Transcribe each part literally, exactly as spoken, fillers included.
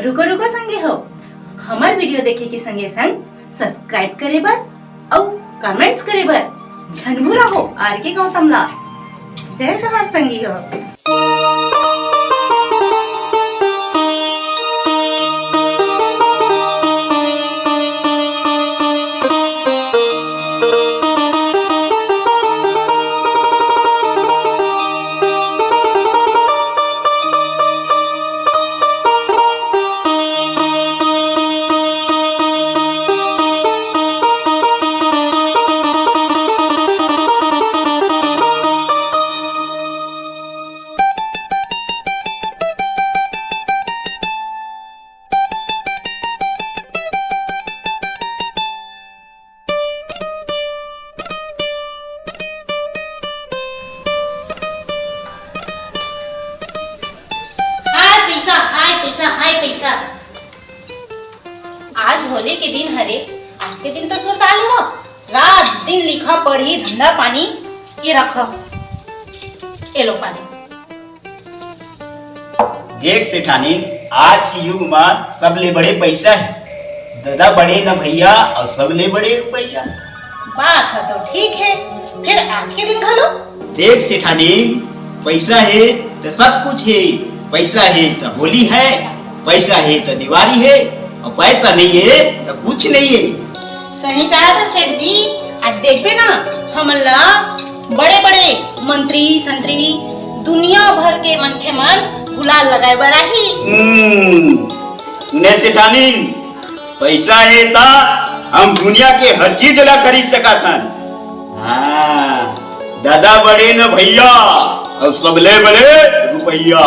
रुको रुको संगी हो, हमर वीडियो देखे के संगे संग सब्सक्राइब करे बर अउ कमेंट्स करे बर झन भुलाहू आर के गौतम ला। जय जोहार संगी हो। हाय पैसा, हाय पैसा, हाय पैसा। आज होली के दिन हरे, आज के दिन तो सुरता लेवा। रात दिन लिखा पढ़ी, धंधा पानी, ये रखा, ये लो पानी। देख सेठानी, आज के युग म सबले बड़े पैसा हे। ददा बड़े न भैया अउ सबले बड़े रुपैया। बात ह तो ठीक हे, फेर आज के दिन घलो। देख सेठानी, पैसा हे त सब कुछ हे। पैसा हे त होली हे, पैसा हे त दिवाली हे, अउ पैसा नइ हे त कुछ नइ हे। सही कहा था सेठ जी, आज देखबे ना, हमन ला बड़े-बड़े मंत्री, संतरी, दुनिया भर के मनखे मन गुलाल लगाए बर आही। हम्म, ने सेठानी, पैसा हे त हम दुनिया के हर चीज ला खरीद सकत हन। हाँ, ददा बड़े न भैया, अउ सबले बड़े रुपैया।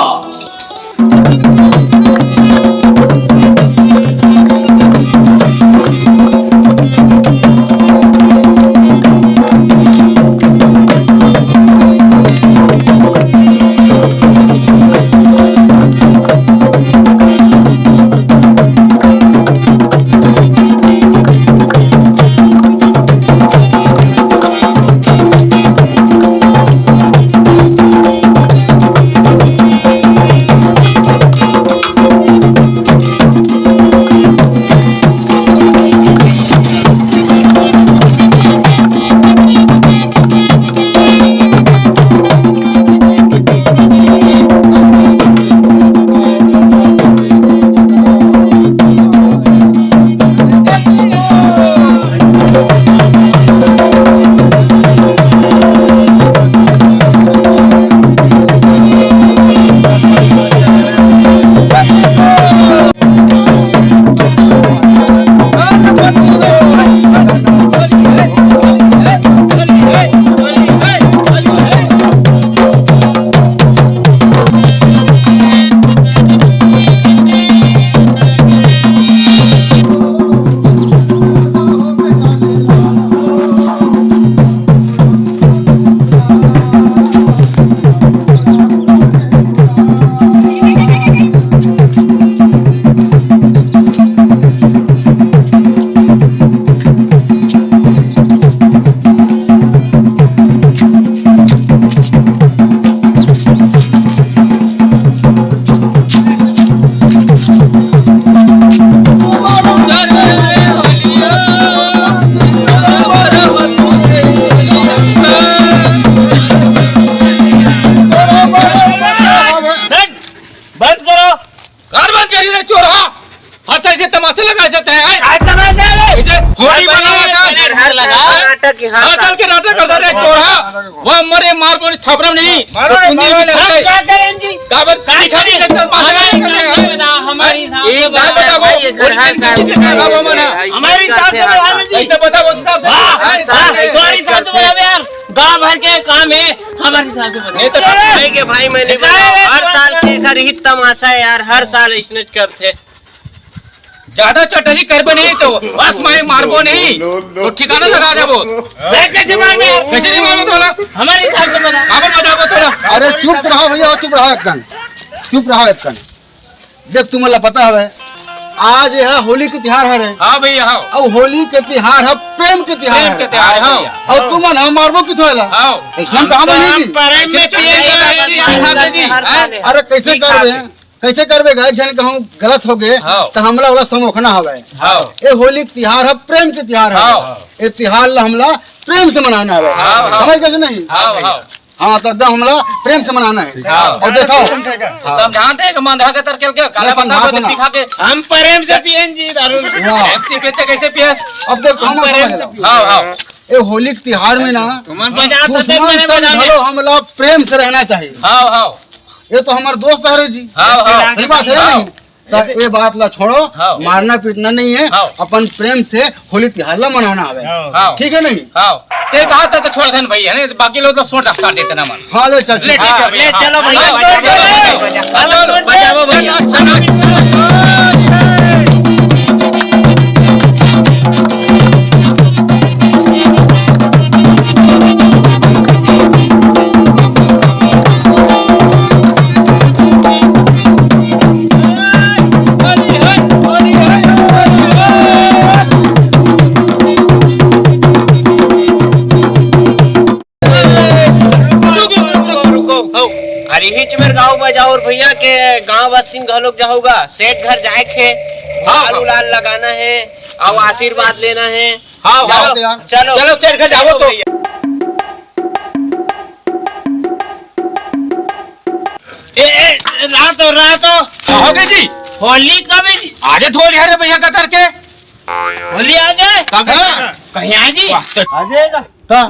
बंद करो। कार बंद करी रे चोर, हाँ। हर साल ऐसे तमाशा लगा देते हैं, हैं? काय तमाशा रे? ऐसे होली मनावा का। डर लगा। नाटक यहाँ हर का। साल के नाटक करता रे चोर, हाँ। वो मरे मार बोली थपड़म नहीं। मारो तो रे, तुम मारो नहीं रे। दिखाते। हम क्या करें जी? का बर-, का दिखा नहीं करें? सकते, तमाशा नहीं करते हैं। हमारे हिसाब से एक बात बताओ, बताओ, ये घर हर साल के कितने का वो मना? हमारे हिसाब से बता दीजिए। ऐसे बताओ, उस हिसाब से। वाह, वाह, तुम्हारे हिसाब से बता दे यार। गांव भर के काम है, हमारे हिसाब से बता। नहीं तो भाई के भाई, मैं नहीं बताऊं। हर साल के घर ही तमाशा है यार, हर साल इसने करते। ज्यादा चटनी करबे नहीं तो बस मैं मारबो नहीं, तो ठिकाना लगा देबो। मैं कैसे मारबे यार? कैसे नहीं मारबो तोला? हमारे हिसाब से बता। काबर बजाबो तोला? अरे चुप तो रहो भैया, चुप रहो एक कन, चुप रहो एक कन। देख तुमन ला पता हवे, आज यह होली के तिहार हरे। हाँ भैया, हाँ। अउ होली के तिहार ह प्रेम के तिहार प्रेम हरे। के तिहार, हाँ। अउ तुमन ह मारबो किथो एला? हाँ। ऐसन काम नहीं जी। परम में ऐसे प्रेम चल रहा है, का बात है? साहब जी, हैं? अरे कैसे करबे? कैसे करबे गा? एक झन कहूँ गलत हो गए, हाँ। तो हमला ओला समोखना हवय। हाँ। ए होली के तिहार है, प्रेम के तिहार है। हाँ। ए तिहार ला हमला प्रेम से मनाना हवय। हाँ, हाँ। समझ गए कि नहीं? हाँ, हाँ। हाँ, तो एकदम हमला प्रेम से मनाना है। हाँ। और देखो, समझाते हैं कि मंधा के तरकेल के, काला मैं बता समझाता दो, ना। पी खा के। हम प्रेम से पियन जी दारू। वाह। प्रेम से पीते कैसे पियस? अब देखो, हम हम प्रेम समझ से लो। हाँ, हाँ। ए होली के तिहार में ना, तुमन बजा तो दुश्मन देख, संग बजा दे। घलो हमला प्रेम से रहना चाहिए। हाँ, हाँ। ये तो हमारे दोस्त हरे जी। हाँ, हाँ। सही बात है ना? हाँ। नहीं? तो ये बात ला छोड़ो, हाँ। मारना पीटना नहीं है, हाँ। अपन प्रेम से होली तिहार ला मनाना हवे। हाँ। ठीक है नहीं? हाँ। ते कहा था तो छोड़ देन भैया, नहीं तो बाकी लोग तो सोच सार देते ना मन। हाँ, ले चल, ले, ठीक है हाँ, भैया, ले हाँ। चलो भैया, हाँ, बजाओ, चलो, बजाओ, चलो, बजाओ भैया। चलो, चलो। रुको, रुको, रुको, रुको। अरे, हिच मेर गाँव बजाओ और भैया के गाँव बस्ती में घलोक जाहूगा। सेठ घर जाए के, हाँ, गुलाल हाँ। उलाल लगाना है और आशीर्वाद लेना है। हाँ, हाँ, चलो, यार। चलो। चलो, सेठ घर जाओ तो। भैया। ए, ए, रहा तो, रहा तो। का हो गया जी? होली कब है जी? आजे थोड़ी है रे भैया कतर के। होली आ जाए। कब है? कहीं आ जी? वाह, तो आ जाएगा। का?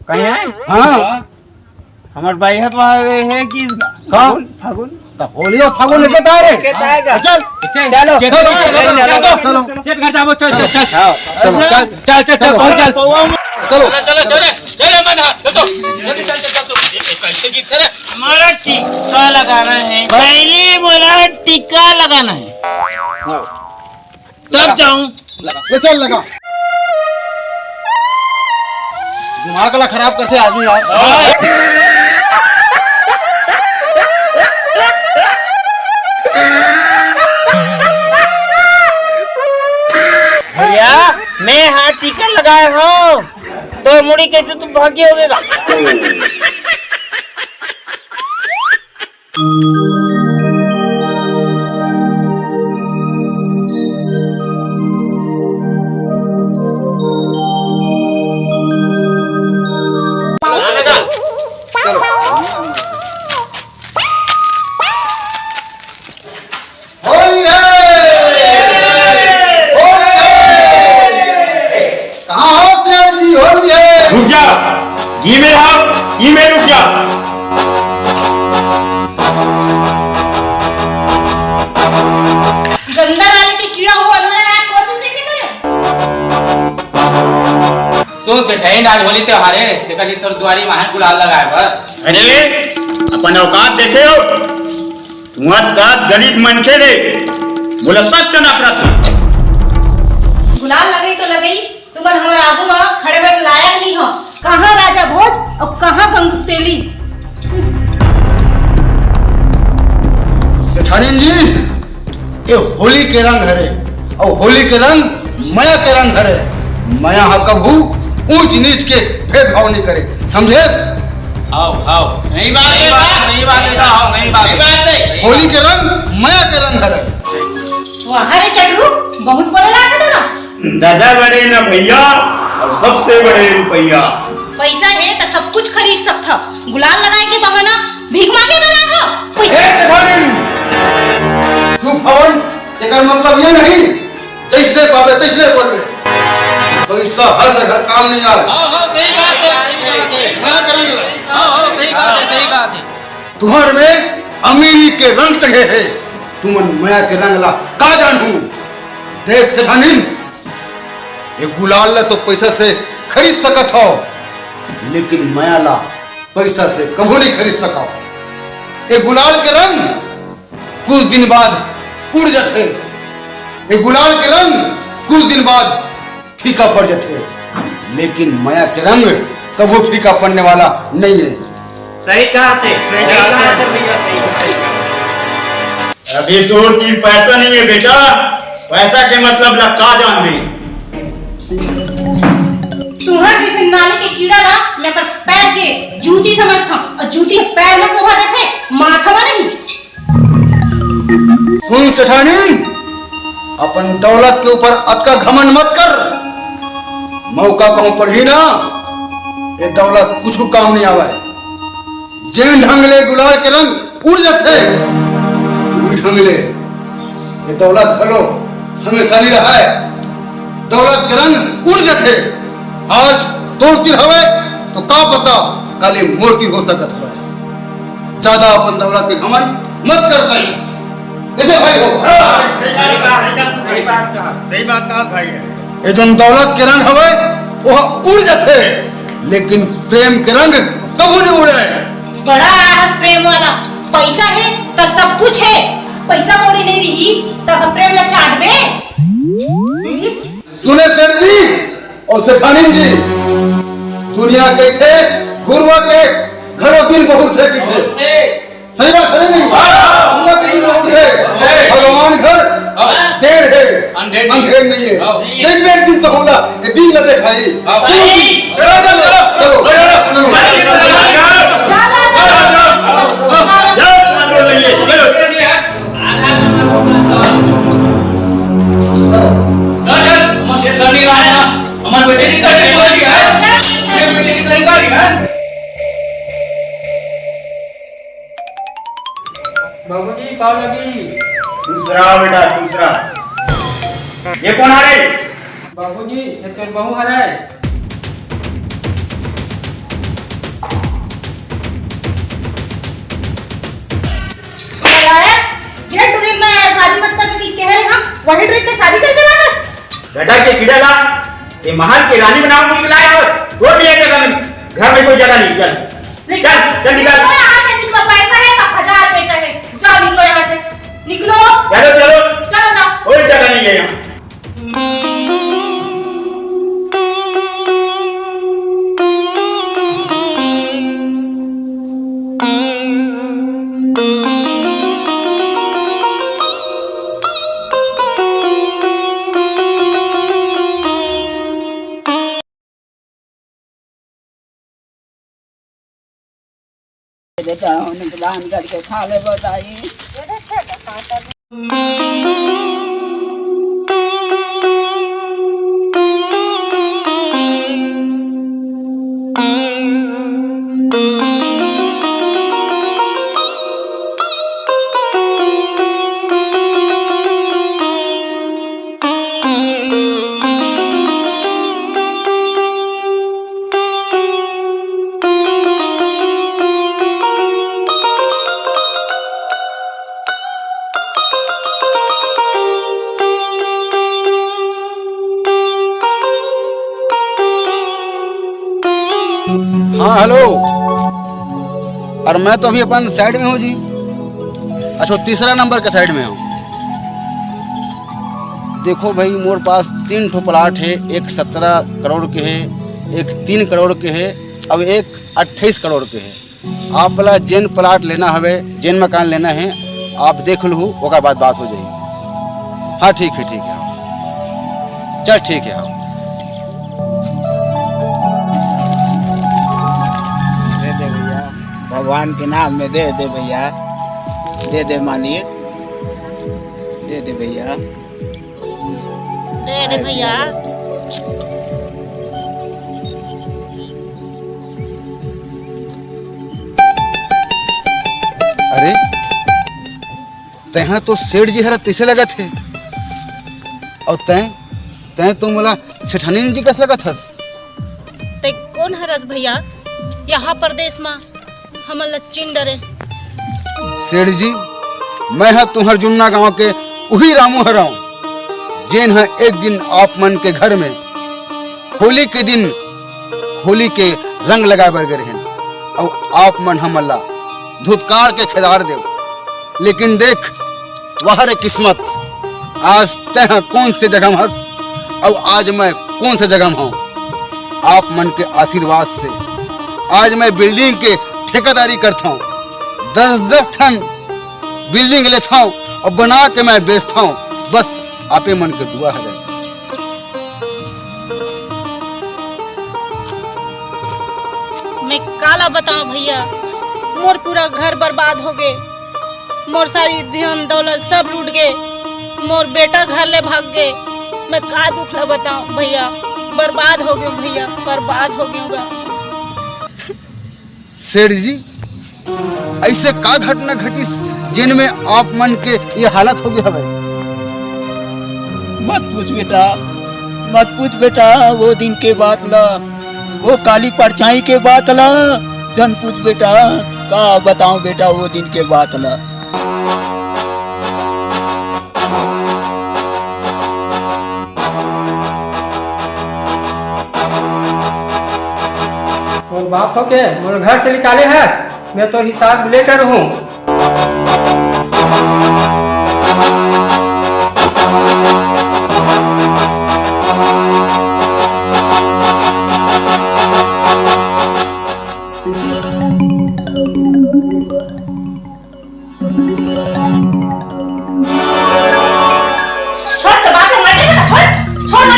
कहीं आए? हाँ। हमार भाई है तो आ रहे हैं कि का? फागुन, फागुन। तो होली और फागुन लेके तो आ रहे। लेके तो आएगा। चल। चलो, चलो, चलो, चलो, चलो। सेठ घर जाओ, चल, चल, चल। हाँ, चलो। चल, चल, चल, चल, चलो। पहुंच चल। चलो। चलो, चलो, चलो, चलो, मन, हाँ, चलो, चलो। जल्दी चल, चल, चल, चल। ये कैसे गीत है रे? हमारा टिक्का लगाना है। पहले बोला टिक्का लगाना है। हाँ। तब जाऊं। ले चल लगा। दिमाग ला खराब करते आदमी यार। भैया, मैं हाथ टिकट लगाए हूँ, तो मुड़ी कैसे तू भागी होगे? होली है! होली है! कहाँ हो सेठ जी, होली है? रुक जा, ये मेरा, ये मेरे, रुक जा। गंदा नाली के कीड़ा हो अंदर आए, कोशिश कैसे करे? सुन सेठाइन, आज होली त्योहार है, देखा जी तोर दुआरी माहे गुलाल लगाए बर। अरे, अपन औकात देखे हो? तुंहर साथ गरीब मनखे ले मोला सख्त नफरत हे। गुलाल लगई तो लगई, तुमन हमर आगू म खड़े होए के लायक नइ हो। कहाँ राजा भोज अउ कहाँ गंगू तेली? सेठानीन जी, ये होली के रंग हरे, अउ होली के रंग मया के रंग हरे। मया ह कभू ऊंच नीच के भेदभाव नइ करे, समझेस? हाव, हाव। सही बात हे, सही बात हे, हाव, सही बात हे। होली के रंग मया के रंग हरे। वाह रे चटरू, बहुत बोले लागत हो ना। दादा बड़े ना भैया, अउ सबसे बड़े रुपया। पइसा हे त सब कुछ खरीद सकथव, गुलाल लगाए के बहाना भीख मांगे बर आथव। ए सेठानीन, चुप हवन, तेकर मतलब ये नहीं जइसने पाबे तइसने बोलबे। पइसा हर जगह काम नइ आय। हाँ, हाँ, सही बात हे, सही बात हे। मया के रंग ला। हाँ, हाँ, सही बात हे, सही बात हे। तुंहर में अमीरी के रंग चढ़े हे, तुमन मया के रंग ला का जानहू? देख सेठानीन, ये गुलाल ला तो पइसा से खरीद सकत हव, लेकिन मया ला पइसा से कभू नइ खरीद सकव। ये गुलाल के रंग कुछ दिन बाद उड़ जाथे। ये गुलाल के रंग कुछ दिन बाद फीका पड़ जाथे, लेकिन मया के रंग कभू फीका पड़ने वाला नइ हे। सही कहा थे, सही कहा थे भैया, सही कहा थे। अभी तोर तीर पैसा नइ हे बेटा, पैसा के मतलब ला का जानबे? तुंहर जइसे नाली के कीड़ा ला मैं अपन पैर के जूती समझथंव, अउ जूती पैर म शोभा देथे, माथा म नहीं। सुन सेठानी, अपन दौलत के ऊपर अतका घमंड मत कर। मौका कहूं पड़ही ना, ये दौलत कुछ काम नहीं आवे। जेन ढंग ले गुलाल के रंग उड़ जाथे, उही ढंग ले ये दौलत घलो हमेशा नहीं रहाय। दौलत के रंग उड़ जाथे। आज तोर तीर हवय, तो का पता काली मोर तीर हो सकत हवय। ज्यादा अपन दौलत के घमंड मत कर तई। ऐसे भाई हो। हाँ, सही बात कहा, सही बात कहा, सही बात कहा भाई। ये जोन दौलत के रंग हवय, वो उड़ जाथे, लेकिन प्रेम के रंग कबू नहीं उड़े। बड़ा आलस प्रेम वाला। पैसा है त सब कुछ है, पैसा कौड़ी नहीं रही त हम प्रेम ला चाटबे। सुने सेठ जी और सेठानी जी, दुनिया कहिथे घुरवा के घरो दिन बहुत थे किथे। सही बात है नहीं? घुरवा के दिन बहुत थे। भगवान घर देर है, अंधेर नहीं है। देख में एक दिन तो होला, ये दिन न देखाई। चलो, चलो, चलो, चलो। हमारे बेटे की शादी हो रही है। मेरे बेटे की शादी हो रही है। बाबूजी, पाव लगी। दूसरा बेटा, दूसरा। ये कौन आ रहे? बाबूजी, ये तोर बहू हरे। अरे, जे टुरी में शादी मत करने की कह रहे हम, वही टुरी में शादी करके लानस। बेटा के कीड़ा ला, ये महल की रानी बनाऊंगी कि नहीं? और तोर भी एक जगह नहीं, घर में कोई जगह नहीं। चल, नहीं। चल, चल निकल। निकलो यहाँ से, निकलो, पैसा है तो हजार बेटा है, जाओ निकलो यहाँ से, निकलो। चलो, चलो। चलो, जाओ। कोई जगह नहीं है यहाँ। दे दे, निकलान करके खा ले बताई। हाँ, हेलो। और मैं तो अभी अपन साइड में हूँ जी। अच्छा, तीसरा नंबर के साइड में हूँ। देखो भाई, मोर पास तीन ठो प्लाट है, एक सत्रह करोड़ के है, एक तीन करोड़ के है, अब एक अट्ठाईस करोड़ के है। आप ला जेन प्लाट लेना हवे, जेन मकान लेना है, आप देख लहू, ओकर बाद बात हो जाई। हाँ, ठीक है, ठीक है। चल, ठीक है, हाँ। दे दे भैया, भगवान के नाम में दे दे भैया, दे दे मालिक, दे दे भैया। दे दे भैया। अरे, तैं तो सेठ जी हरा तैसे लगत हे, अउ तैं, तैं तो मोला सेठानी जी कस लगत हस। तैं कोन हरस भैया? यहाँ परदेस मा हमन ला चिन डरे। सेठ जी, मैं ह तुंहर जुन्ना गांव के उही रामू हरंव, जेन ह एक दिन आप मन के घर में होली के दिन होली के रंग लगाए बर गे रहेन, अउ आप मन हमन ला धुतकार के खेदार देव। लेकिन देख, वाह रे किस्मत, आज तैं ह कोन से जगह म हस, अउ आज मैं कोन से जगह म हंव। आप मन के आशीर्वाद से आज मैं बिल्डिंग के ठेकेदारी करथंव, दस दस ठन बिल्डिंग लेथंव अउ बना के मैं बेचथंव। बस आपे मन के दुआ हरे। मैं काला बतावं भैया, मोर पूरा घर बर्बाद हो गे। मोर सारी धन दौलत सब लूट गे, मोर बेटा घर ले भाग गे। मैं का दुख ला बताऊं भैया, बर्बाद हो गेंव भैया, बर्बाद हो गेंव गा। सेठ जी, ऐसे का घटना घटिस जेन में आप मन के ये हालत हो गे हवय? मत पूछ बेटा, मत पूछ बेटा, वो दिन के बात ला, वो काली परछाई के बात ला, झन पूछ बेटा, का बताऊं बेटा वो दिन के बात ला। मोर बाप हो के मोर घर से निकाले हस, मैं तोर हिसाब लेकर हूँ। छोड़ तो बाप ला, मर जाएगा, छोड़, छोड़, मर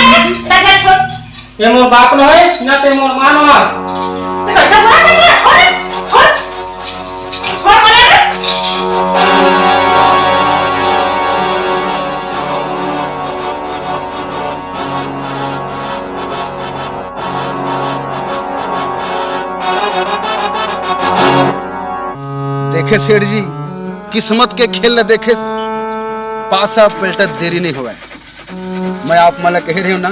जाएगा, छोड़। ये मोर बाप नोहे, ना ते मोर माँ नोहे। तो कैसे बोला था? छोड़, छोड़, छोड़, मर जाएगा। देखे सेठ जी, किस्मत के खेल ल देखे, पासा पलटत देरी नहीं होवय। मैं आप मन ल कहे रहेंव ना,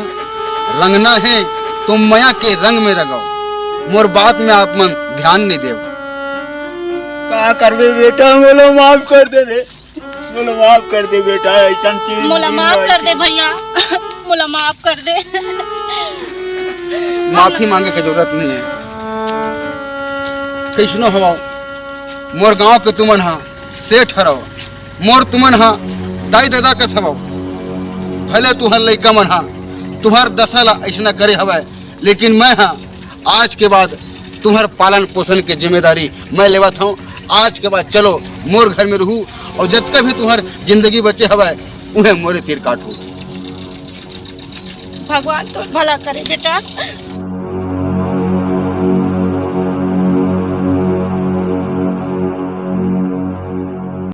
रंगना हे तो मया के रंग में रंगव। मोर बात में आप मन ध्यान नहीं देव। का करबे बेटा, मोला माफ कर दे रे, मोला माफ कर दे बेटा, ऐसन चीज मोला माफ कर दे भैया, मोला माफ कर दे। माफी मांगे के जरूरत नहीं है। कैसनो हवव, मोर गांव के तुमन हा सेठ हरव, मोर तुमन हा दाई ददा कस हवव। भले तुहर लइका मन हा तुहर दशा ला अइसना करे हवय, लेकिन मैं हा आज के बाद तुहर पालन पोषण के जिम्मेदारी मैं लेवत हूँ। आज के बाद चलो मोर घर में रहू और जतका भी तुहर जिंदगी बचे हवय उहे मोरे तीर काटू। भगवान तो भला करे बेटा।